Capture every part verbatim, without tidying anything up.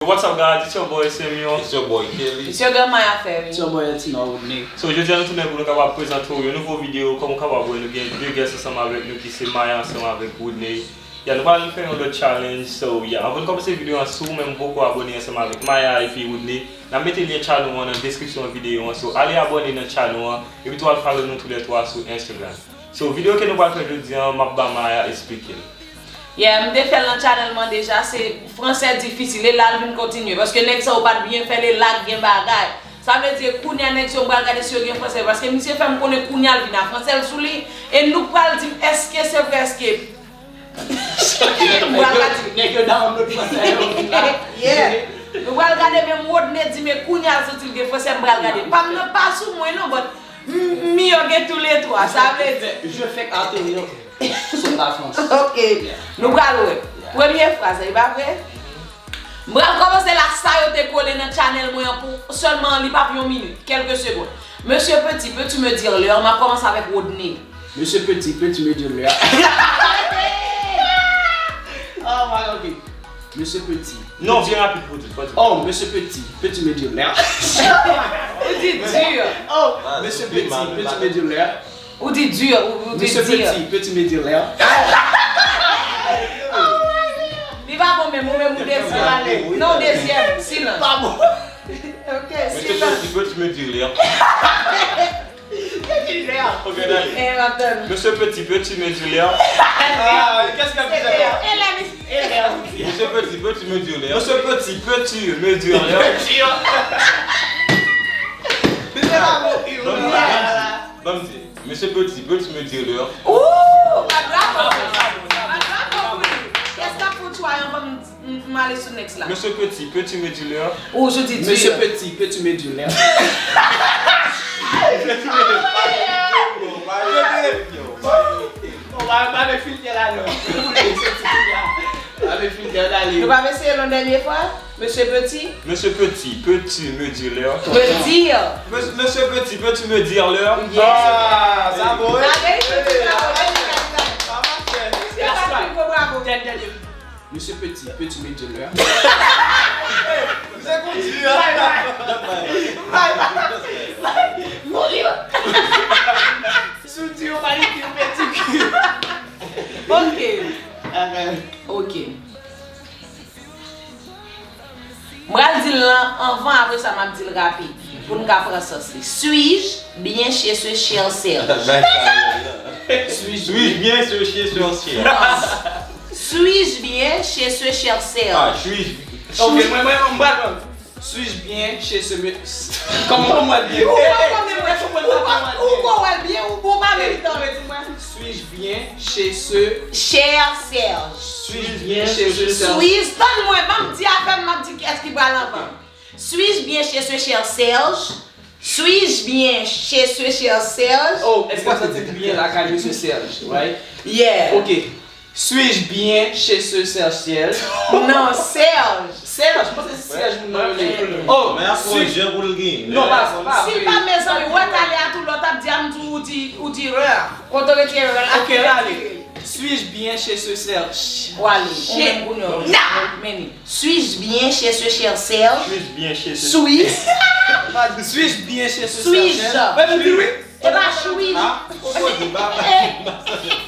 What's up, guys? It's your boy Samuel. It's your boy Kelly. It's your girl Maya Ferry. It's your boy Elton Rodney. So, jodi a nou tounen pou nou kapab prezante w yon nouvo videyo. Kòm ou kapab wè, nou gen de guest ansanm avèk nou ki se Maya ansanm avèk Woodney. Yeah, nou pral fè yon lòt challenge. So, yeah, anvan n kòmanse videyo an, si w menm ou poko abòne ansanm avèk Maya epi Woodney, n ap mete lyen channel an nan description videyo an. So, ale abòne nan channel an, epi tou al follow nou toulètwa sou Instagram. So, videyo ke nou pral fè jodi a, m ap ba Maya esplike l. Yeah, m te fè l nan channel mwen deja, se fransè difisil, e la l vin kontinye, paske nèg sa yo pa t byen fè l, e la k gen bagay. Sa vle di, kounye a nèg sa yo m pral gade si yo gen fransè, paske misye fè m konnen kounye a l vin a fransè l sou li, e nou pral di m èske se vre, èske. M pral gade. Nèg yo download fransè yo vin la. Yeah. Nou pral gade menm Rodney di men kounye a l santi l gen fransè, m pral gade. Pa m nan pa sou mwen non, but M, m yo gen toulètwa, sa vle di. Je fèk ateri sot la Frans. Ok. Nou pral wè. Premye fraz, e pa vre? M pral kòmanse la, sa yo te kole nan channel mwen an pou sèlman li p ap yon minit, kèlke segonn. Monsieur Petit, peux-tu me dire l'heure? M ap kòmanse avèk Rodney. Monsieur Petit, peux-tu me dire l'heure? Oh my God, ok. Monsieur Petit. Non, byen rapid pou di, pa di. Oh, Monsieur Petit, peux-tu me dire l'heure? Ou di dur. Oh, Monsieur Petit, peux-tu me dire l'heure? Ou di dur, ou, ou di Monsieur Petit, peux-tu me dire l'heure? Li pa bon menm, ou menm ou dezyèm ale. Non, dezyèm, silans. Pa bon. Ok, silans. Monsieur Petit, peux-tu me dire l'heure? Monsieur Petit, peux-tu me dire l'heure? Ah, qu'est-ce qu'il a dit? Monsieur Petit, peux-tu me dire l'heure? Monsieur Petit, peux-tu me dire l'heure? Ban m di, Monsieur Petit, peux-tu me dire l'heure? Ouh! Bravo! Bravo pou li! Kiyès k ap fè yon try anvan m M, m ale sou next la. Monsieur Petit, peux-tu me dire l'heure? Ou sou di di. Monsieur Petit, peux-tu me dire l'heure? Monsieur Petit, peux-tu me dire l'heure? Yo, pa, pa met filtè la non. Pa met filtè la li. Nou pa eseye l yon dènye fwa? Monsieur Petit? Monsieur Petit, peux-tu me dire l'heure? Me dire. Monsieur Petit, peux-tu me dire l'heure? Yes. Ah, sa bon. Bravo, bravo, bravo. Tèt dènye. Monsieur Petit, peux-tu me dire l'heure? Mwen se kondi a. Bye bye. Bye bye. Mouri. Soudi yo pa li ki pèdi ki. Ok. Ok. M pral di l lan anvan, apre sa m ap di l rapid pou n ka pran sans li. Suis-je bien chez ce cher Serge? Suis-je bien chez ce cher Serge? Suis-je bien chez ce cher Serge? Ah, suis-je. Ok, mwen, mwen, mwen, mwen, mwen. Suis-je bien chez ce me-, kòman, kòman l byen? Ou pa konnen mwen, ou pa, ou pa wè l byen, ou, ou pa meritan. Suis-je bien chez ce cher Serge? Suis-je bien chez ce Serge? Suis, tann mwen, ban m di afè m, m ap di kiyès ki pral anvan. Suis-je bien chez ce cher Serge? Suis-je bien chez ce cher Serge? Oh, èske w santi w byen lakay mesye Serge, right? Yeah. Ok. Suis-je bien chez ce Serge? Non, Serge. Serge, mwen panse se Serge moun nan rele. Oh, suis-je. Non, pa, pa. Si l pa mezanmi, wè talè a tou lè w t ap di a, m di w, ou di, ou di rè. Kote w retire rè la? Ok, la li. Suis-je bien chez ce Serge? Wale, ou menm kounye a. Meni. Suis-je bien chez ce cher Serge? Suis-je bien chez ce Suis. Suis-je bien chez ce Serge? Suis-je. Mwen, mwen di wi. E pa suis. Ah, ou konnen, ba, ba,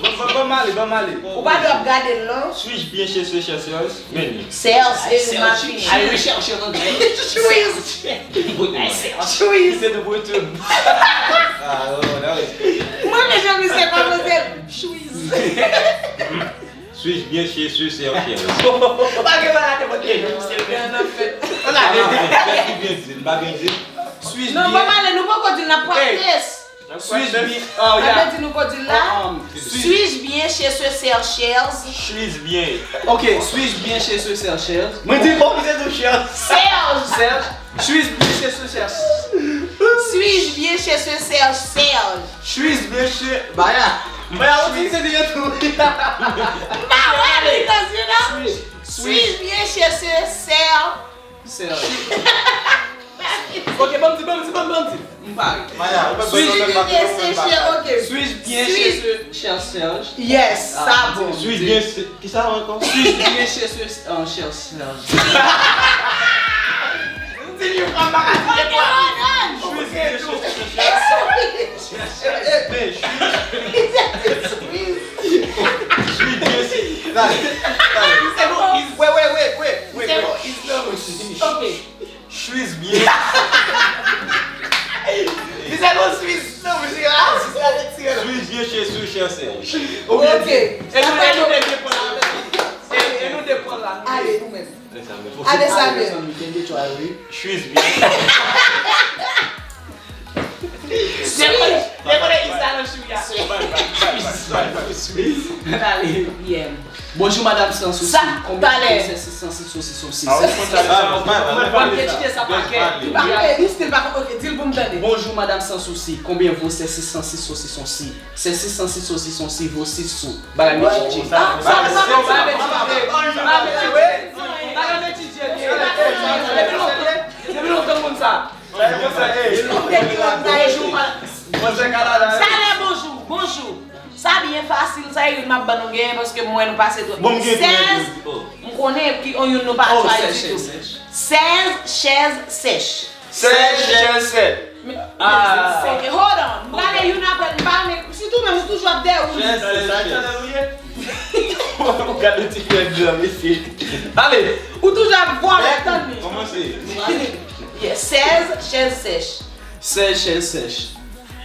ba, ba m ale, ba m ale. Ou pa dwe ap gade l non. Suis-je bien chez ce cher Serge? Meni. Serge, se Serge. Al rechèche nan Google. Suis. Suis. Se de Breton. Ah, oh, that was. Mwen, men jan misye kòmanse. Suis. Suis-je bien chez ce Serge? Pa gen malade, pa gen. An afè. An afè. Kèk ki byen di, m pa byen di. Suis-je bien? Non, pa pale, nou poko di l, n ap practice. Suis-je bien? Oh, yeah. Sa vle di nou poko di l la? Um, suis-je bien chez ce Serge? Suis-je bien? Ok, suis-je bien chez ce Serge? Mwen di, bon, se tou Serge. Serge. Serge. Suis-je bien chez ce Serge? Suis-je bien chez ce Serge? Serge. Suis-je bien chez Maya? Maya, ou di se de tou. Maya, li dans une heure. Suis-je, suis-je bien chez ce Serge? Serge. Ok, ban m di, ban m di, ban m, ban m di. M pare. Maya, ou pa Suis-je bien chez ce Serge? Ok. Suis-je bien chez ce cher Serge? Yes, sa bon. Suis-je bien chez, kisa ankò? Suis-je bien chez ce, euh, cher Serge? Ok. Suis bien. Li se gon suis. Non, men se a, se a, se a. Suis bien chez, suis chez. Ok. E nou, e nou te pran la. E, e nou te pran la. Ale, ou menm. Ale, Samuel. Suis bien. Dekonnen, dekonnen Isa nan chou ya. Suis. Suis. Dale. Yeah. Bonjou, madanm Sans Souci. Sa, konbyen talè. Sèz sis san sis sosis on sis? Ah, ou konn sa deja. Ou konn kantite sa pakèt. Li pa konn, li still pa konn. Ok, di l pou m tande. Bonjou, madanm Sans Souci. Konbyen vo sèz sis san sis sosis on sis? Sèz sis san sis sosis on sis vo sis sou. Bagay m etidye. Ah, sa, sa, sa, bagay m etidye. Bagay m etidye. Bagay m etidye. Depi lontan, depi lontan m konn sa. Sa e konsa, ey. Bonjou, ma-, bonjou, Kanada, wi. Sa lè bonjou, bonjou. Sa byen fasil, sa e youn m ap ban nou genyen paske m wè nou pase twòp. Bon, m gen tou, sèz, m konnen ki on youn nou pa chwazi ditou. Sèz chèz sèch. Sèz chèz sèch. Men, ah, men, hold on. M prale youn apre, m pa renmen, sitou menm ou toujou ap dèwoule. Chèz sèch. Sa chanèl ou ye? Ou gade ti fè gran mesye. Ale. Ou toujou ap vòlè, tann li. Kòmanse. Yeah, sèz chèz sèch. Sèz chèz sèch.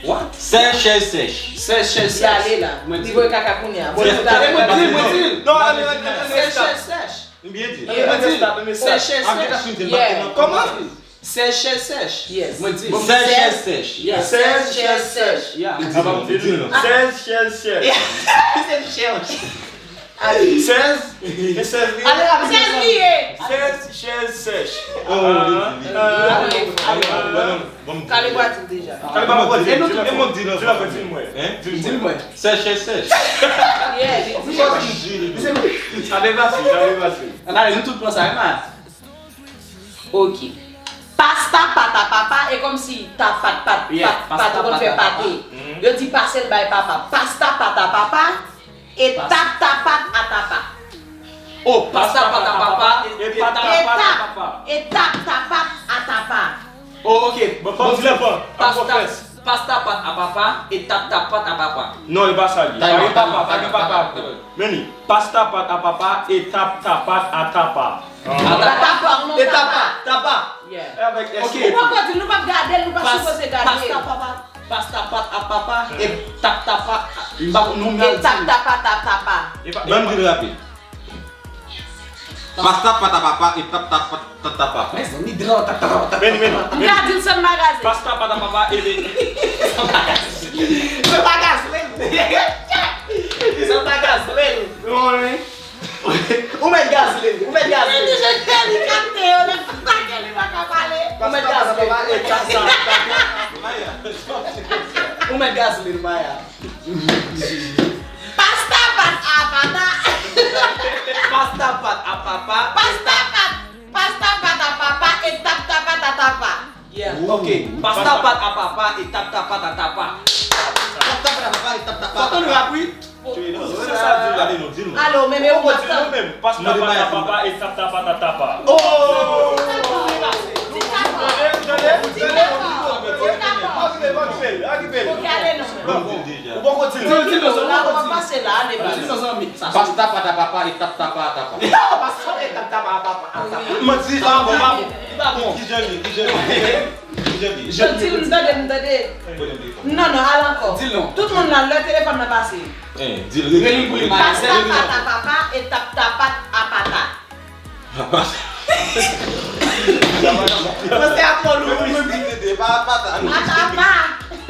What? Sèz chèz sèch. Sèz chèz sèch. Li ale la. Li voye kaka kounye a. Bon, mwen di l, mwen di l. Non, ale, ale, ale, sèz chèz sèch. M byen di. Mwen di l. Sèz chèz sèch. Yeah. Kòman? Sèz chèz sèch. Yes. Mwen di l. Sèz chèz sèch. Yeah. Sèz chèz sèch. Yeah. Li di non, li di non. Sèz chèz sèch. Se chèch. Sèz? E sèz li ye? Sèz li ye. Sèz chèz sèch. Oh, li di, li di. Kale pa di l deja. Kale pa di l. E nou tout, e mwen di l ankò. Di l mwen. Sèz chèz sèch. Yeah, li di. Sa te fasil, sa te fasil. Ann ale, nou tout pran sa, wi, man. Ok. Pasta pat a papa, e kòmsi ta pat, pat, pat, pat, ou konn fè pate. Yo di pase l bay papa. Pasta pat a papa, e tap ta pat a tapa. Oh, pasta pat a papa, e tap ta pat a papa. E tap ta pat a tapa. Oh, ok. Bon, bon, di l ankò. Pasta, pasta pat a papa, e tap ta pat a papa. Non, e pa sa li. Pa gen papa, pa gen papa ankò. Men li, pasta pat a papa, e tap ta pat a tapa. Ah. Tapa, non, tapa. Tapa. Yeah. E avèk S. Ok. Ou poko di l, nou p ap gade l, nou pa sipoze gade l. Pasta papa, pasta pat a papa, e tap tapa, m pa, nou mal di. E tap tapa, tap tapa. Ban m di l rapid. Pasta pat a papa, e tap tapa, tap tapa. Mezanmi, dran, tap tapa, tap tapa. Vini, vini. M ka di l san magazen. Pasta pat a papa, e san magazen. San magazen. San magazen. Wi. Ou met gasolin, ou met gasolin. Li di je kè li kapte yo, nan pake li pa ka pale. Ou met gasolin. Ou met gasolin, Maya. Pasta pat a papa. Pasta pat a papa. Pasta pat, pasta pat a papa e tap ta pat a tapa. Yeah, ok. Pasta pat a papa e tap ta pat a tapa. Pasta pat a papa e tap ta pat a tapa. Fò tann rap, wi. Se sa di la, di nou, di nou. Alo, men, men ou poko di l non menm. Pasta pat a papa e tap ta pat a tapa. Oh! Tande, tande, tande. Okipe, okipe l, okipe l. Ou poko di l. Di l, di l non, zanmi, ou poko di l. Pase la, ale, pase. Di l non, zanmi. Pasta pat a papa e tap ta pat a tapa. Pasta e tap ta pat a tapa. Manti, sa pa bon, pa bon. Li pa bon. Kijan li, kijan li? Kijan li? Di l, m tande, m tande. Non, non, al ankò. Di l non. Tout moun nan, lè telefòn nan pase. Hein, di l, rele, rele. Pasta pat a papa e tap ta pat a pata. Papa. Franse a twò lou, wi. Mwen di tete, pa pata. A tapa.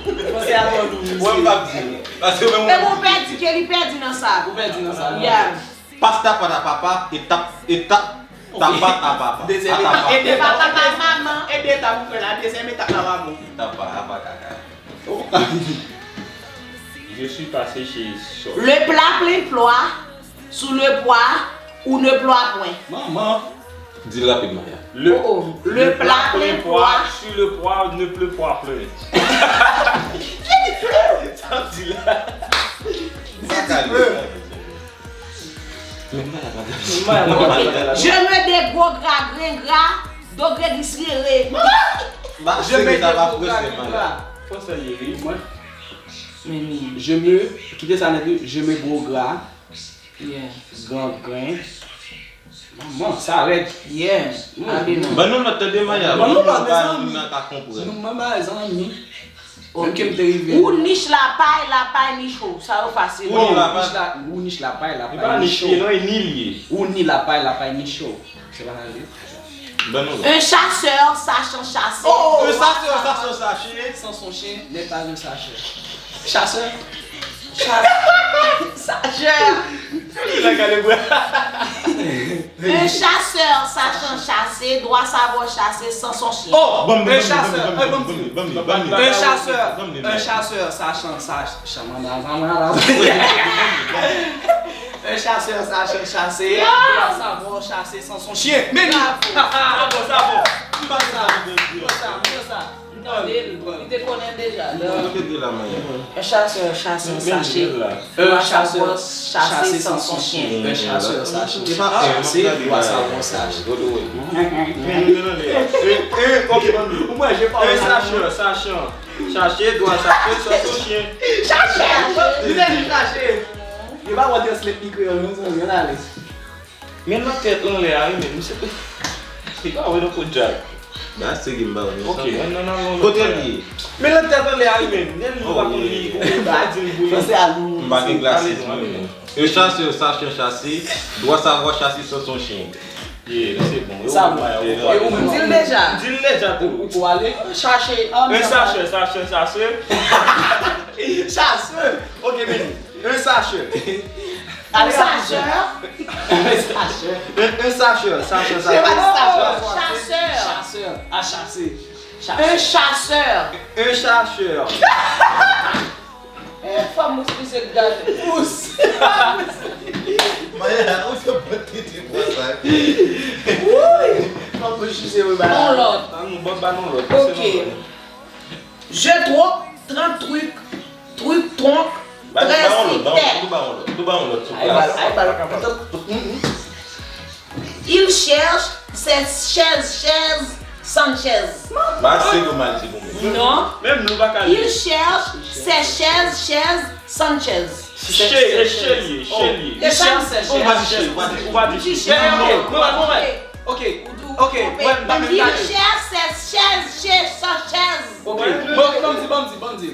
Franse a twò lou, wi. Mwen m p ap di l. Paske mwen. Men ou pèdi, ke li pèdi nan sa. Ou pèdi nan sa. Yeah. Pasta pat a papa, etap, etap, tapat a papa. Dezyèm etap. Etap a manman. E de etap ou fè la, dezyèm etap la pa bon. Tapa, apa kaka. Je suis passé chez Sol. Le plat plein pois, sous le poids, ou ne ploies point. Manman. Di l rapid, Maya. Le, oh, oh. Le plat plein pois, sur le poids, ne pleut pas plein. Sa di la. Sa di pleut. Men Maya pa gade. Maya pa gade. Je mets des gros gras, grenn gra, do grenn sere. Je mets des gros gras, grenn gra. Franse li ye, wi. Mwen. Men li. Je me, kite sa nèt, wi. Je me gros gras. Yeah. Gran grenn. Manman, sa rèd. Yeah. Ale non. Ban nou lòt tande, Maya. Ban nou lòt, mezanmi. Moun nan ka konprann. Nou manman zanmi. Menm ke m te rive. Ou nich lapay, lapay nich ou. Sa yo fasil. Ou nich lapay, lapay nich ou. Ou ni lapay, lapay nich ou. Ou ni lapay, lapay nich ou. Se pa sa l di? Ban nou lòt. Un chasseur sachant chasser. Oh, un chasseur sachant chasser sans son chien n'est pas un sacheur. Chasseur. Chasseur. Sacheur. Li la gade bwa. Un chasseur sachant chasser doit savoir chasser sans son chien. Oh, un chasseur, un chasseur sachant, sachant, un chasseur sachant chasser doit savoir chasser sans son chien. Men li. Ah, bon, sa bon. M pa sa. M pa sa. M pa sa. M tande l. Li te konnen l deja. Bon, kote de la, Maya? Un chasseur chasse un sachet doit savoir chasser sans son chien. Un chasseur sachant chasser doit savoir chasser. Ou manje pa. Un chasseur sachant chasser doit chasser sans son chien. Chache. Li te di chache. Li pa wè translate li kreyòl, non, zanmi, ann ale. Men nan tèt lan lè a, wi, men misye. Li pa wè nan kou djab. Ba se ki m ba ou. Ok, ann, ann, ann, ann. Kote l ye? Men nan tèt lan lè a, wi, men. Nèg li pa konn li, ou pa di l pou li. Franse a lou. M pa gen glasses mwen, men. Un chasseur sachant chasser doit savoir chasser sans son chien. Yeah, se bon. Sa bon. E ou menm, di l deja. Di l deja tou. Ou, ou ale chache. Un chasseur sachant chasser. Chasseur. Ok, men. Un sacheur. Un sacheur. Un sacheur. Un, un sacheur. Sacheur, sacheur. Chasseur. Chasseur. À chasser. Un chasseur. Un chasseur. Eh, fò m eksplize gade. Maya, ou se bon tete pou sa. Woy! Fò m eksplize wi ba. On lòt. An nou ban ba nou lòt. Ok. Je trompe trente trucs, truc trompe, ba nou, ba nou lòt, ba nou, ba nou lòt, ba nou lòt sou plas. Ay, ba, ay, ba, mm, mm. Il cherche ses chaises, chaises, Sanchez. Ba se yo mal di pou mwen. Non. Menm nou pa ka li. Il cherche ses chaises, chaises, Sanchez. Che, e che li ye, che li ye. Il cherche ses chaises. Ou pa di che, ou pa di, ou pa di che. Non, non, non, non. Ok, ok, ok. Il cherche ses chaises chez Sanchez. Ok, bon, ok, ban m di, ban m di, ban m di.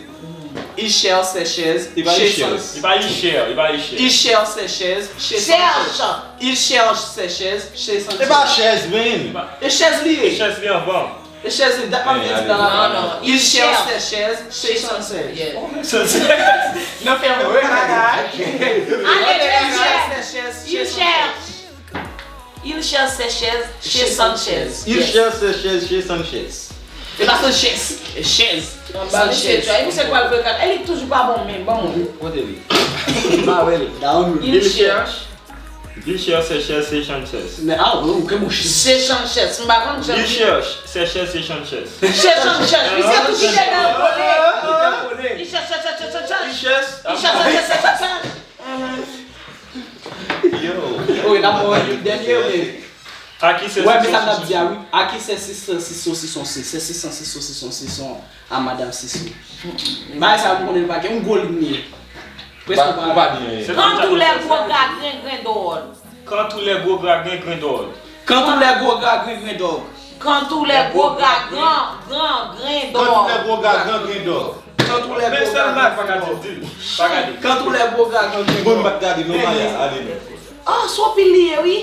Il cherche ses chaises chez Sanchez. Li pa il cherche, li pa il cherche. Il cherche ses chaises chez Sanchez. Cherche. Il cherche ses chaises chez Sanchez. E pa chèz, men. E chèz li ye. E chèz li anvan. E chèz li, dat m ap vin di nan la. Non, non. Il cherche ses chaises chez Sanchez. Yeah. Nan fè vre bagay. Allez, il cherche ses chaises chez Sanchez. Il cherche ses chaises chez Sanchez. Il cherche ses chaises chez Sanchez. Se pa Sanchez, e chèz. Anba mesye Sanchez. Tchwa, e misye pral fè kaka. E li toujou pa bon, men bon. Kote li? M pa wè li. Down. Il cherche. Il cherche ses chaises chez Sanchez. Men, ah, ou, ou ke mouche. Chez Sanchez. M pa konn jan. Il cherche ses chaises chez Sanchez. Chez Sanchez. Misye tou kite nan kole. Li cherche, cherche, cherche, cherche. Il cherche. Il cherche, cherche, cherche, cherche. Yo. Wi, n ap pran yon dènye, wi. A ki sè sisonsi? Wè, men sa m t ap di a, wi. A ki sè sisonsi, sisonsi, sè sisonsi, sisonsi, sisonsi a madanm Sisou. Bagay sa, m konnen l pa gen yon gwo liy li ye. Prèske ou pa gen. Quand tous les gros gras grenn grenn dòl. Quand tous les gros gras grenn grenn dòl. Quand tous les gros gras grenn grenn dòl. Quand tous les gros gras gran, gran grenn dòl. Quand tous les gros gras grands grains d'or. Quand tous les gros gras grands grains d'or. Quand tous les gros gras grands grains d'or. Bon, m pa t gade non, Maya, ale non. Ah, se yon pil li ye, wi.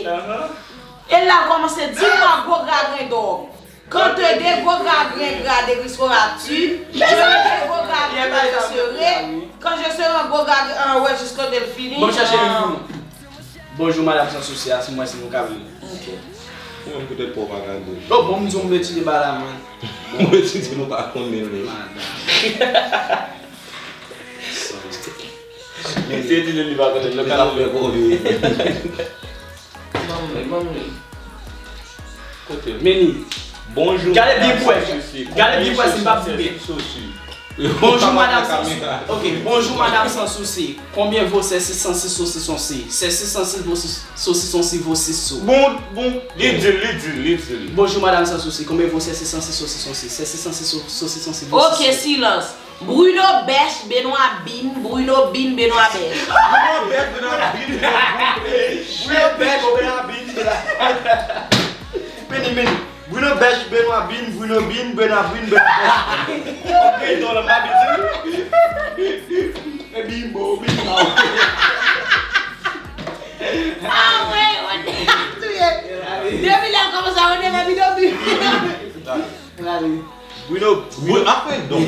E la, kòmanse di mwa gwo gras grenn dòl. Quand deux gros gras grenn gras de risquera tu, je serai gros gras grenn je serai, quand je serai un gros gras grenn, ah, ouais, jusqu'à Delphine. Bon, chache li pou nou. Bonjou, madanm Sansousi a, si mwen si nou ka vini. Ok. Ou menm poutèt pa w pa ka goumen. Oh, bon, m di w m etidye ba la, man. Bon, ou etidye nou pa konnen l, men. Madanm. Se etidye li pa konnen l, nou ka konnen. Ban m li, ban m li. Kote l? Men li. Bonjou, gade byen pou wè. Gade byen pou wè si m p ap di byen. Bonjou, madanm Sansousi. Ok, bonjou, madanm Sansousi. Combien vaut ces six cent six saucissons-ci? Ces six cent six saucissons-ci vaut six sous. Bon, bon, li di l, li di l, li di l. Bonjou, madanm Sansousi. Combien vaut ces six cent six saucissons-ci? Ces six cent six saucissons-ci vaut six sous. Ok, silans. Bruno Bèch, Benoît Bin, Bruno Bin, Benoît Bèch. Bruno Bèch, Benoît Bin, Benoît Bin. Bruno Bèch, Benoît Bin. Meni, meni. Bruno Bèch, Benoît Bin, Bruno Bin, Benoît Bin, Benoît Bèch. Ok, don la pa bizi. E bimbo, bimbo. Ah ouais, on est touye. Depi lè l kòmanse a on est la bidon. Bruno, Bruno, apre don.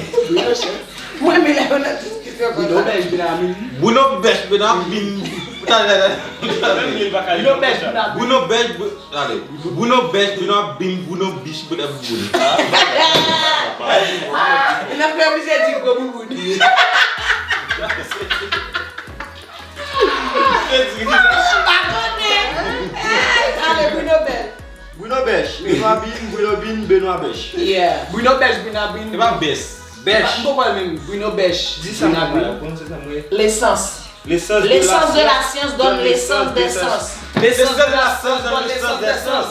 Mwen, men lè yo nan diskisyon konsa. Bruno Bèch Bin Abin. Bruno Bèch Bin Abin. Bruno Bèch Bin Abin. Bruno Bèch Bin, ale. Bruno Bèch Bin Abin, Bruno Bèch Bin Abin. Ah, nan fè misye di gwo bouboun. Mwen pa konnen. Ey, ale, Bruno Bèch. Bruno Bèch, Benoît Bin, Bruno Bin, Benoît Bèch. Yeah. Bruno Bèch, Benoît Bin. E pa Bèch. Bèch. M poko wè menm, Bruno Bèch. Di sa mwen, pwononse sa mwen. L'essence. L'essence de la science donne l'essence des sens. L'essence de la science donne l'essence des sens.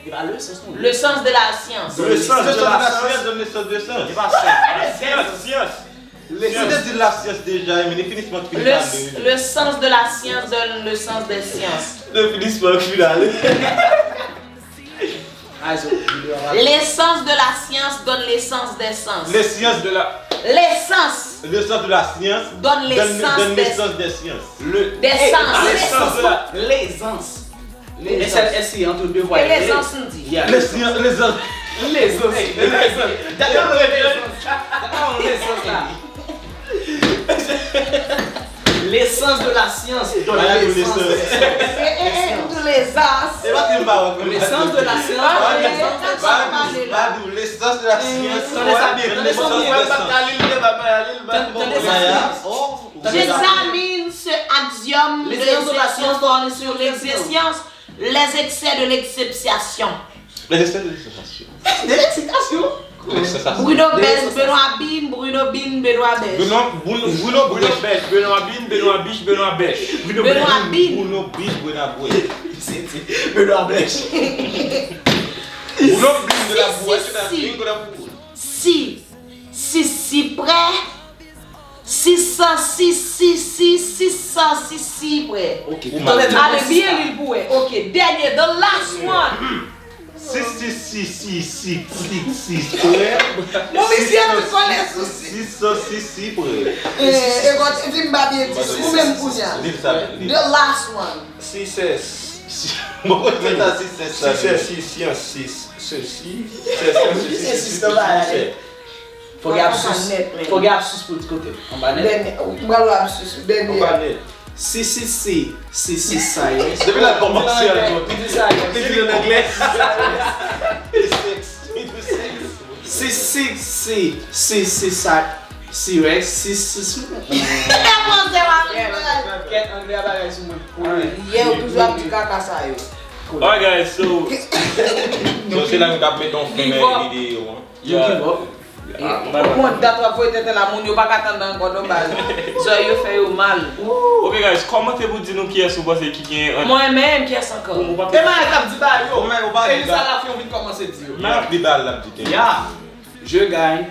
E pa le sens non. Le sens de la science. Le sens de la science donne l'essence des sens. E pa sens. Science, science. Ou te di lasyans deja, men definisman k fin pale. Le sens de la science donne le sens des sciences. Definisman k fin ale. L'essence de la science donne l'essence des sens. L'essence de la. L'essence. L'essence de la science donne l'essence des sciences. Le. Des sens. L'essence de la. L'aisance. Men sèl S I ant de vwa yo. E lezans m di. Yeah. Lezans. Lezans. Lezans. Lezans. Gade yon lezans. Gade yon lezans la. L'essence de la science donne l'essence. E, e, e, m di lezans. E pa di m pa wè. L'essence de la science donne l'essence. Pa di, pa di, l'essence de la science. Tande sa byen, tande sa byen. Tande sa byen. J'examine ce axiome de l'existence, les excès de l'exception. Les excès de l'excitation. De l'excitation. Bruno Bèch, Benoît Bin, Bruno Bin, Benoît Bèch. Bruno, Bruno, Bruno Bèch, Benoît Bin, Benoît Bèch, Benoît Bèch. Benoît Bin. Bruno Bèch, Benoît Bèch. Bruno Bin de la Bouwè, c'est la Bin de la Bouwè. Si, si, si prè. Sis san sis, sis, sis, sis san sis, si prè. Ok. Ale byen li l pou wè. Ok, dènye, the last one. Sis, sis, sis, sis, sis, sis, sis prè. Bon, misye tou kole sou sis. Sis san sis, si prè. E, e, bon, di m pa byen di, ou menm kounye a. Li sa, li. The last one. Sis S. Bon, se ta sis S sa. Sis S, sis, science, sis, ceci, sis S, sis, sis, sis, sis. Fò gen absous. Fò gen absous pou l kote. Anba nèt. Dènye, ou pral wè absous, dènye. Anba nèt. Si, si, si, si, si, science. Depi lè l kòmanse a, li di science. Li di l an anglè. Sex. Li di sex. Si, si, si, si, si, sa, si, règ, si, si, si. Kèt anglè a bagay sou mwen. Yè, ou toujou ap di kaka sa yo. Alright, guys, so, so se la nou t ap mete yon fen nan videyo an. Yo give up. Bon, dat w ap voye tenten la, moun yo pa ka tande ankò non baz. Zòrèy yo fè yo mal. Ok guys, kòmante pou di nou kiyès ou panse ki gen an. Mwen menm, kiyès ankò? E Maya k ap di ba yo. E li sa la fi yon vin kòmanse di yo. Maya ap di ba l ap di tenten. Ya. Je gagne.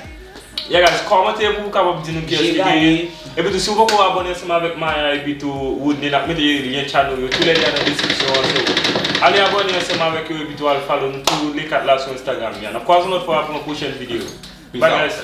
Yeah guys, kòmante pou w kapab di nou kiyès ki genyen. Epi tou, si w poko abòne ansanm avèk Maya epi tou Woodney, n ap mete lyen channel yo toulède nan deskripsyon an, so ale abòne ansanm avèk yo epi tou al follow nou tou le kat la sou Instagram. Ya, n ap kwaze yon lòt fwa pou yon pwochèn videyo. Bye guys.